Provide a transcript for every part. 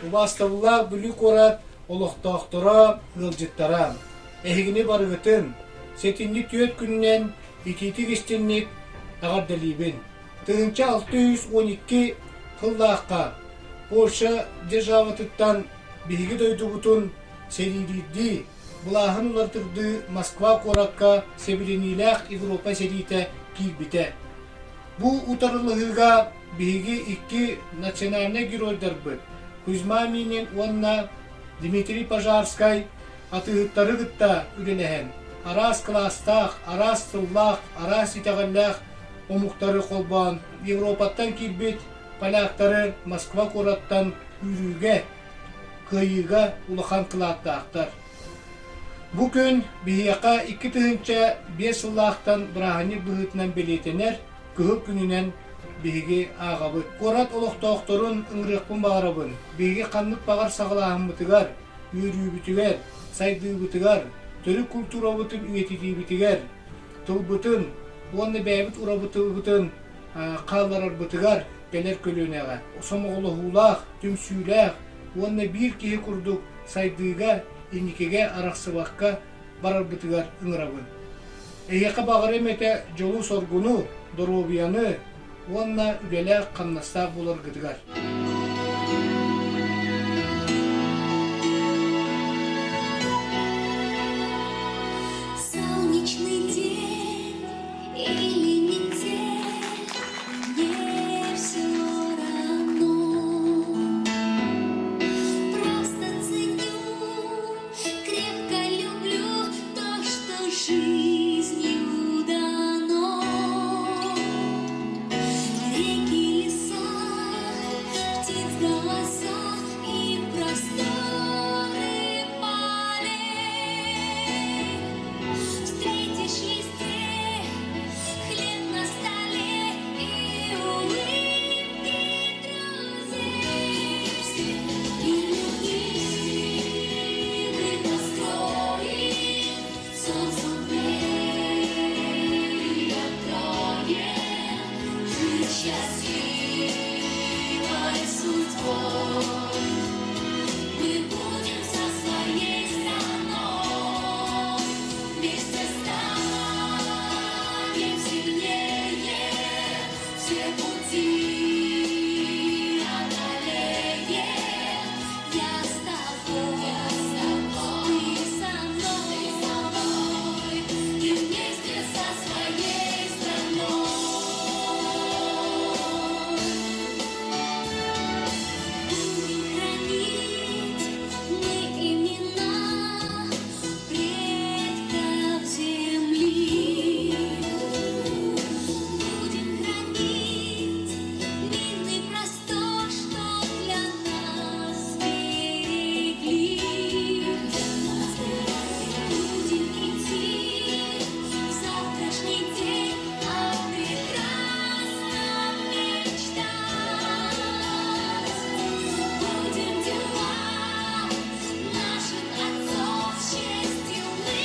Убаастабыллаах Бүлүү куорат олохтоохторо, ыалдьыттара! Эһигини барыгытын сэтинньи түөрт күнүнэн итиитик-истинник эҕэрдэлиибин! 1612 сыллаахха Польша державатыттан биһиги дойдубутун сэриилиирдии, былааһын уларытырдыы Москва куоракка сэбилэниилээх Европа сэриитэ киирбитэ. Бу утарылаһыыга биһиги икки национальнай геройдарбыт Кузьма Минин уонна Дмитрий Пожарскай атыыһыттары кытта үлэлэһэн, араас кылаастаах, араас тыллаах, араас итэҕэллээх омуктары холбоон Европаттан киирбит поляктары Москва куораттан үүрүүгэ, кыайыыга улахан кылааттаахтар. Бу күн биһиэхэ 2005 сыллаахтан бырааһынньык быһыытынан бэлиэтэнэр Кыһыл күнүнэн биһиги ааҕабыт. Куорат олохтоохторун ыҥырыахпын баҕарабын. Биһиги ханнык баҕар саҕалааһыммытыгар, үөрүүбүтүгэр, сайдыыбытыгар, төрүт культурабытын үйэтитиибитигэр, тылбытын уонна бэйэбит урабытыбытын хаалларарбытыгар кэлэр көлүөнэҕэ сомоҕолоһуулаах, түмсүүлээх уонна биир киһи курдук сайдыыга, инникигэ арахсыбакка барарбытыгар ыҥырабын. Эһиэхэ баҕарыам этэ дьолу-соргуну, доруобуйаны уонна үлэлээх-хамнастаах буоларгытыгар. Солнечный день или метель, мне все равно. Просто ценю, крепко люблю то, что жизнью дано. Реки, леса, птиц голоса и просторы полей. Встретишь везде хлеб на столе и улыбки друзей. И любви мы построим солнцу дверь откроем, жить счастливой судьбой. Мы будем со своей страной, вместе станем сильнее, все пути одолеем. Я с тобой, ты со мной, и вместе со своей страной. Будем хранить мы имена предков земли. Будем хранить мирный простор, что для нас берегли. Будем идти в завтрашний день о прекрасном мечтать. Будем дела наших отцов с честью мы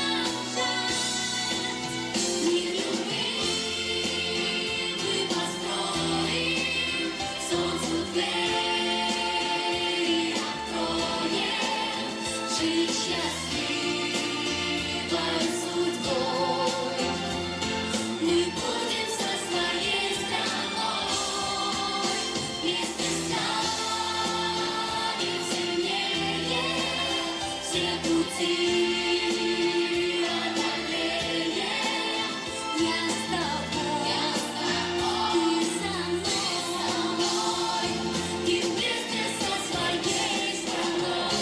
продолжать. Мир любви мы построим, солнцу двери откроем, жить счастливой судьбой. Мы будем со своей страной, вместе станем сильнее, все пути одолеем. Я с тобой, ты со мной, и вместе со своей страной.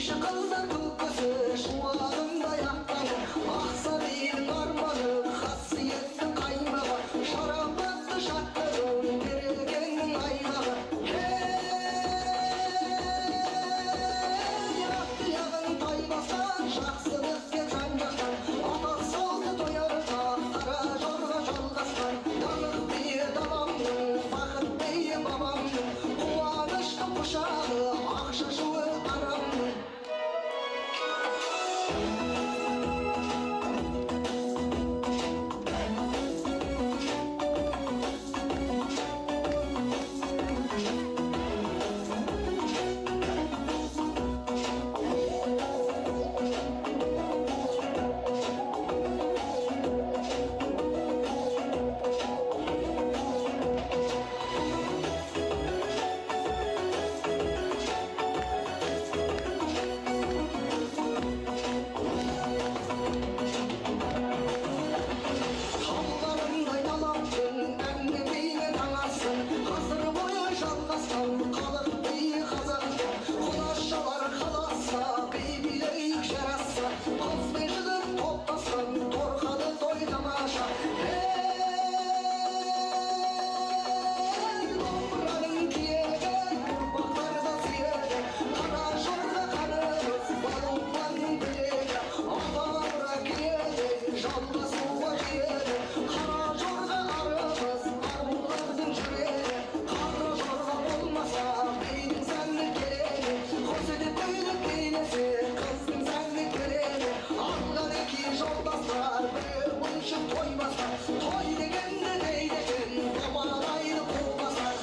Қыздар күлкісі, шуағындай ақтаны, ақ сәбидің арманы, қасиетті қаймағы, шарапатты шаттығын берекенің айғағы. Ей, ат тұяғын таймастан, жақсылық кеп жан жақтан, ата салты той арқа, қара жорға жалғасқан, даңқ биі даламның, бақыт биі бабамның, қуаныштың құшағы, ақ шашуы арамның. Талғарындай талаптың әнді биіне таңасың, ғасыр бойы жалғасқан халық биі қазақтың. Құдашалар қаласа, би билейік жарасса, қыз бен жігіт топтасқан, торқалы той тамаша. Ей, домбыраның киегі, ұрпақтарды сүйегі, қара жорға қанымыз, балуанның білегі, ата мұра келеді, жалғасуға жүйелі, қара жорға арымыз, арулардың жүрегі, қара жорға болмаса, бидің сәні келеді, қос етіп көйлек билесе, қыздың сәні келеді, алғанеки жолдастар, біреуінші той бастар, той дегенді дейді екен, бабалайды қу басар.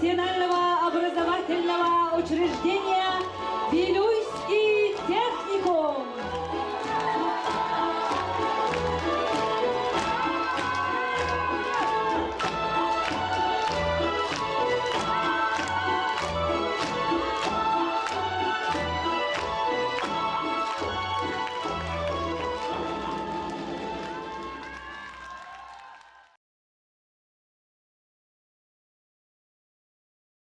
Профессионального образовательного учреждения.